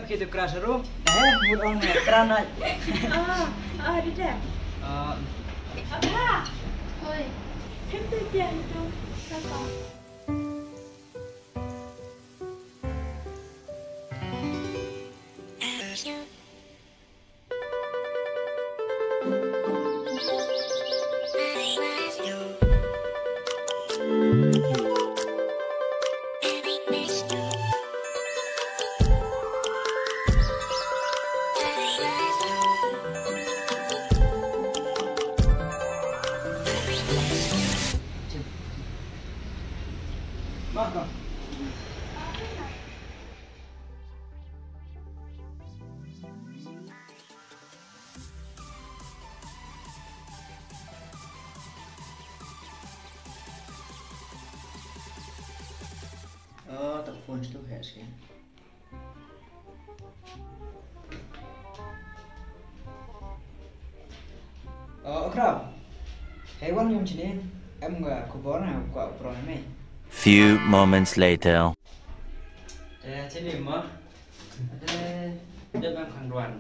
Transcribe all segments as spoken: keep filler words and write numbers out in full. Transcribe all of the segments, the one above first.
Ki tu crush ru. Eh, mut ong ne, crush na. Ah, ah, di da. Ah. Apa? Oi. Hem tu dia tu. Apa? Oh, tak phone tu heh sih. Oh, Okra. Hei wan yung chini, em nga khubor na, kwah pron me. Few moments later. Eh, chini mo. Eh, dep em khang duan.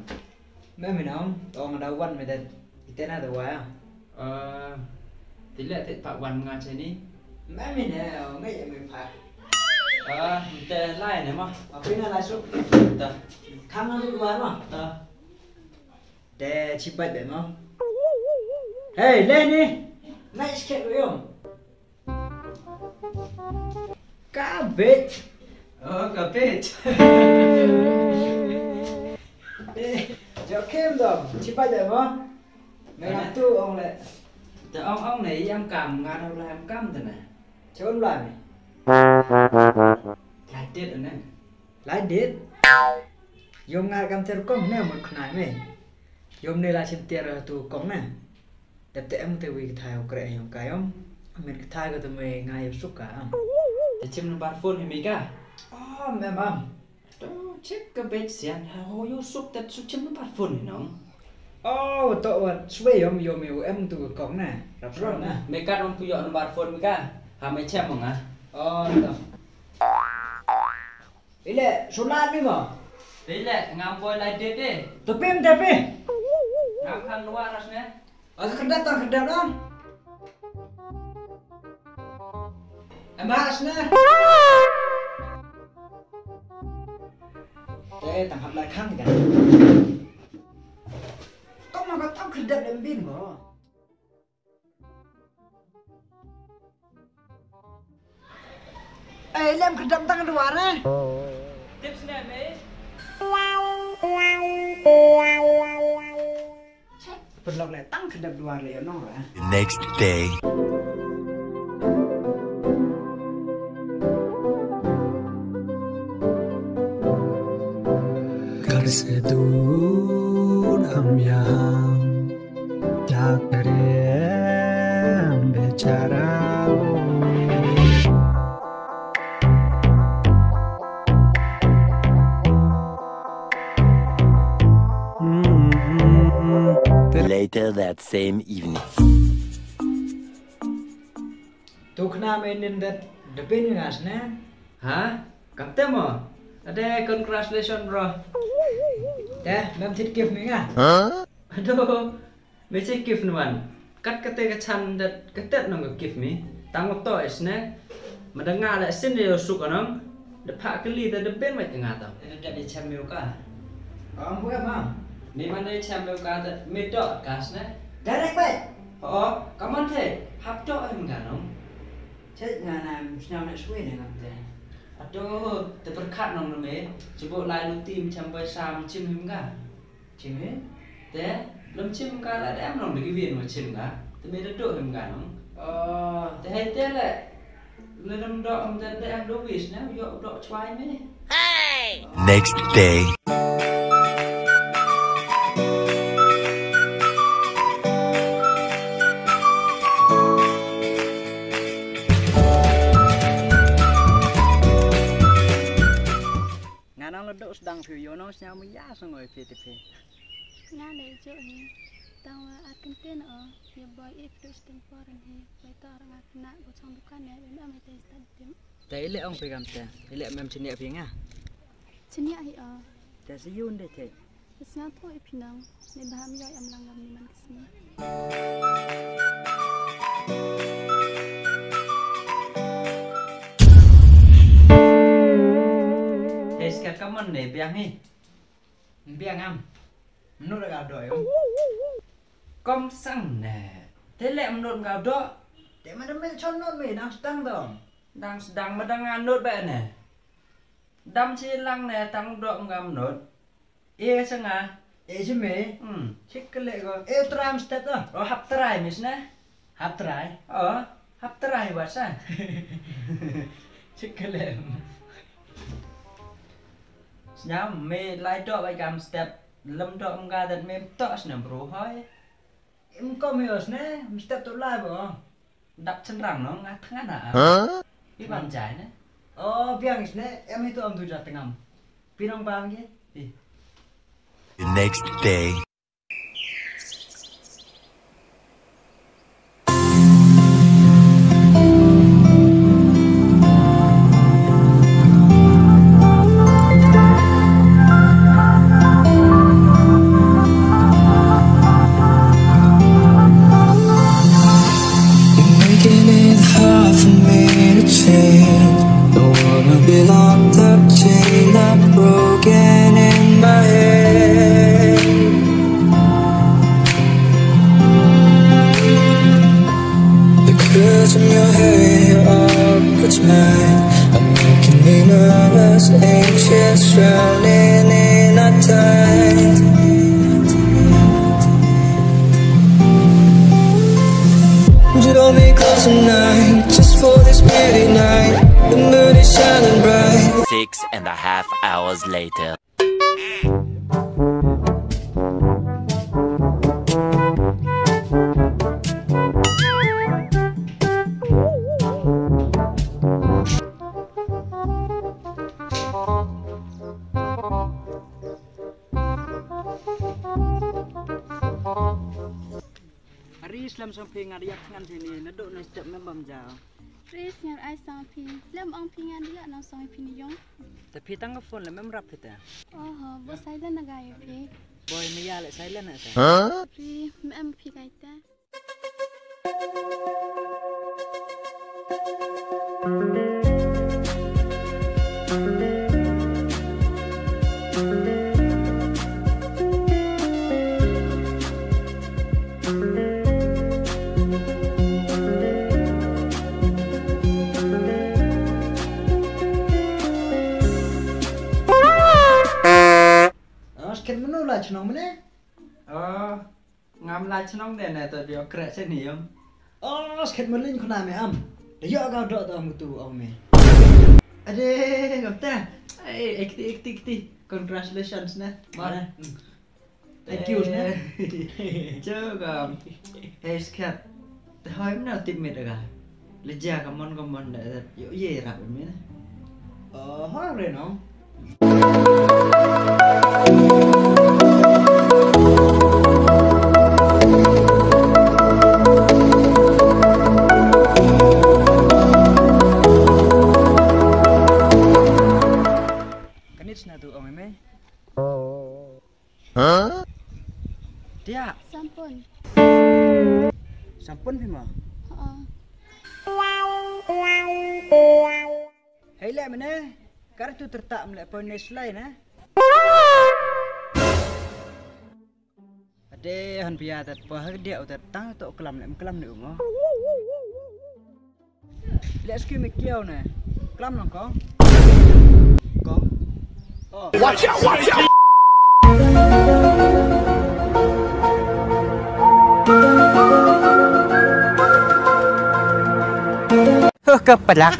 Me mi nong, ong da wan me da itena da wa. Eh, tila te pa wan nga chini. Me mi ne, ong ngai me pa. Ah, te lai ne mo. Apa na lai su? Ta. Khang na du wa mo. Ta. Te chipat be mo. Hey, le ni. Ngai sket lo yong. Cabbage. Oh, cabbage. Eh, Joakim dong, chipat de mo? Me ngam tu ong le. Te ong ong ne, i em kam, nga dau la em kam te ne. Chon la me. Lai det ne. Lai det. Yom nga kam ter kom ne mut khnai me. Yom ne la chim ter tu kom ne. Dep te em te wi kthai u kre yong ka yom. Amen kthai ko te me nga yom suk ka am. Te chim number phone hi mi ka. Oh, me mam. To check ka bej sian ha ho yo suk tat su chim number phone hi nong. Oh, to wat swe yom yom yo em tu kong na. Rap rap na. Me kat ong pu yo number phone mi ka. Ha me chem nga. Oh, to. Ile, sulat mi mo? Ile, ngam boy lai det de. Tapi em tapi. Ngam khang nuwa ras ne. Asa kerdap tang kerdap dong. Em bahas ne. Te tang hap lai khang kan. Tong ma ko tang kerdap dem bin ko. Eh, lem kerdap tang luar eh. Tips ne me. Perlok le tang kerdap luar le nong ra. The next day. Kar se dur am yahan. Kya kare hum bechara. Later that same evening. Tukna me nin dat depin ngas ne. Ha? Kapte mo? Ade, congratulations, bro. Te, mem thit gift mi nga? Huh? Aduh, me che gift nuan. Kat kate ka chan dat katet nong ka gift mi. Tang mo to is ne. Ma da nga le sin de suk anong. Da pha kali da da ben wait ka nga tau. Da da chem mi u ka. Am bu em am. Me man da chem mi u ka da me dot kas ne. Direct bai. Oh, come on the. Hap dot em ka nong. Che nga na sñiaw na sui ne ngam te. Ato, te pyrkhat nong na me. Chibok lai luti mi cham bai sam chim him ka. Chim him? Te, lom chim ka la da em nong da ki win wa chim ka. Te me da dok him ka nong. Oh. Te hei te le. Le dam dok am te da em do wis na, yo dok chwai me. Next day. Nga nang la dok sdang phi yo nong sñiaw mu ya sngoi phi te phi. Nga le jo hi. Tang wa at kynten o, ya boy ik tu stem poren hi. Bai tor nga kna ko chong dukan ya, em am te stad tim. Te ile ong phi kam te, ile mem chiniah phi nga. Chiniah hi o. Te sa yun de te. Sñiawthooh i phi nong, neibhah ym yoh i emlang kam ni man ka sngi. Hei, skat ka mon ne, biang hi. Biang am. Mnut da ka doh yong. Kom sang ne. Te le mnut ka doh. Te ma da mel chon nut me, dang sdang dong. Dang sdang ma dang nut ba ne. Dam chi lang ne tang doh ngam nut. E ka changa. E chi me. Hmm. Chik ka le ko. E tram step da. O hap trai mis ne. Hap trai. O hap trai wa sa. Chik ka le. Sñiaw me lai doh bai kam step. Lem doh mga dat me toh sñiaw bro hoi. Em kom hi os ne, em step tu lai bo. Dap chynrang nong, nga thngan ha. Huh? Pi ban jai ne. O, biang is ne, em hi tu am tu ja tengam. Pi nong bang ki? Pi. The next day. You're making it hard for me to change. Don't wanna be locked up, chained up, broken in my head. The curves in your hair are puts mine. I'm making me nervous, anxious, drowning in our time. Would you hold me close tonight, just for this pretty night? The moon is shining bright. Six and a half hours later. Ari, slem song phi, nga da yak thngan sini, nadooh na step mem bam ja. Chris, ngan ai song phi. Slem ong phi, ngan da yak nong song phi ni yong. Te phi tang ka phone le mem rap phi te. Oho, bo silent na ga ya phi. Boi, me ya le silent na te. Phi, mem phi kai te. Os, ken menu la chnong mene? Oh, ngam la chnong de ne, to dio krek sini yom. Oh, skhet malin khuna me am. Da yoh ka doh to am tu ong me. Ade, ngam ta. Ai, ekti, ekti, ekti. Congratulations ne. Mare. Thank you ne. Cho ka. Hei skhet. Te hoi mna tip me da ka. Le ja ka mon ka mon da, da, yoh ye rap me ne. Oh, hoi re no. Kanit sna tu ong me. Huh? Tia. Sampun. Sampun phi ma? Hei le mene, kar tu tertak mle pon ne slai ne. Ade han pia tat pa ha dia utat tang to klam le klam ne ungo. Let's give me kiau ne. Klam lang ko. Ko. Oh. Watch out, watch out. Huh, ka palak.